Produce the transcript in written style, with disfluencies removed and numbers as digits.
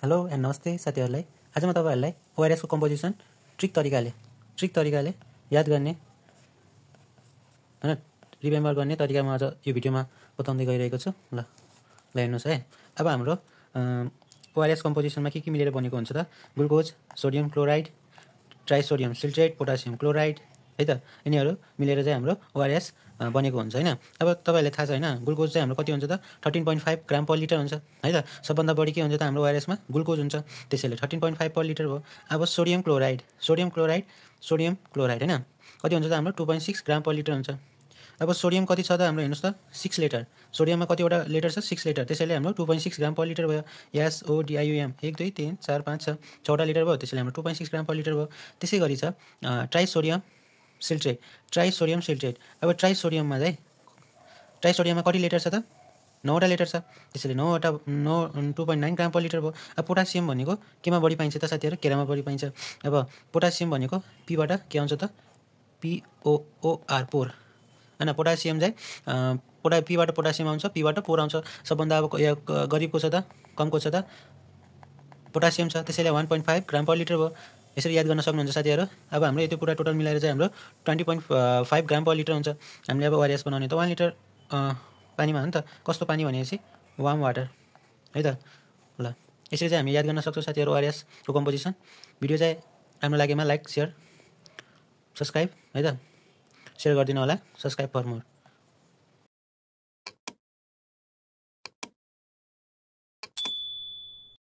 Hello and नमस्ते साथीहरूलाई। आज म तपाईहरुलाई ओआरएसको कम्पोजिसन ट्रिक तरिकाले याद गर्ने हैन रिमेम्बर गर्ने तरिका म आज यो भिडियोमा बताउँदै गइरहेको छु। ल हेर्नुस् है। अब हाम्रो ओआरएस कम्पोजिसनमा के मिलेर बनेको हुन्छ त? Glucose, sodium chloride, trisodium citrate, potassium chloride है त। यिनीहरू मिलेर चाहिँ हाम्रो ओआरएस बनेको हुन्छ हैन। अब तपाईहरुलाई थाहा छ हैन, ग्लुकोज चाहिँ हाम्रो कति हुन्छ त? 13.5 ग्राम पर लिटर हुन्छ है त। सबभन्दा बढी के हुन्छ त हाम्रो ओआरएसमा? ग्लुकोज हुन्छ। त्यसैले 13.5 पर लिटर भयो। अब सोडियम क्लोराइड हैन, कति हुन्छ त हाम्रो? 2.6 ग्राम पर लिटर हुन्छ। अब सोडियम कति छ त हाम्रो? हेर्नुस् त, 6 लिटर। सोडियममा कतिवटा लिटर छ? 6 लिटर। त्यसैले हाम्रो 2.6 ग्राम पर लिटर भयो। एसओडिआइयुएम 1 2 3 4 5 6 6वटा लिटर भयो। त्यसैले हाम्रो 2.6 ग्राम पर लिटर भयो। त्यसै गरी छ ट्राइसोडियम सिल्ट्रेट। अब ट्राइसोडियममा कति लिटर छ त? 9वटा लिटर छ। त्यसैले 2.9 ग्राम पर लिटर भयो। अब पोटासियम भनेको केमा बढी पाइन्छ त साथीहरु? केरामा बढी पाइन्छ। अब पोटासियम भनेको पीबाट के आउँछ त? POOR पोर हैन। पोटासियम चाहिँ पीबाट पोटासियम आउँछ, पीबाट पोर आउँछ। सबभन्दा अब गरिबको छ त, कमको छ त पोटासियम छ। त्यसैले 1.5 ग्राम पर लिटर भयो। यसरी याद गर्न सक्नुहुन्छ साथीहरु। अब हाम्रो यो पुरा टोटल मिलाएर चाहिँ हाम्रो 20.5 ग्राम पर लिटर हुन्छ। हामीले अब ओआरएस बनाउने त 1 लिटर पानीमा हो नि त। कस्तो पानी भनेपछि वार्म वाटर है त। ल यसरी चाहिँ हामी याद गर्न सक्छौँ साथीहरु ओआरएस को कम्पोजिसन। भिडियो चाहिँ राम्रो लागेमा लाइक, शेयर, सब्स्क्राइब है त। शेयर गरिदिनु होला। Subscribe for more.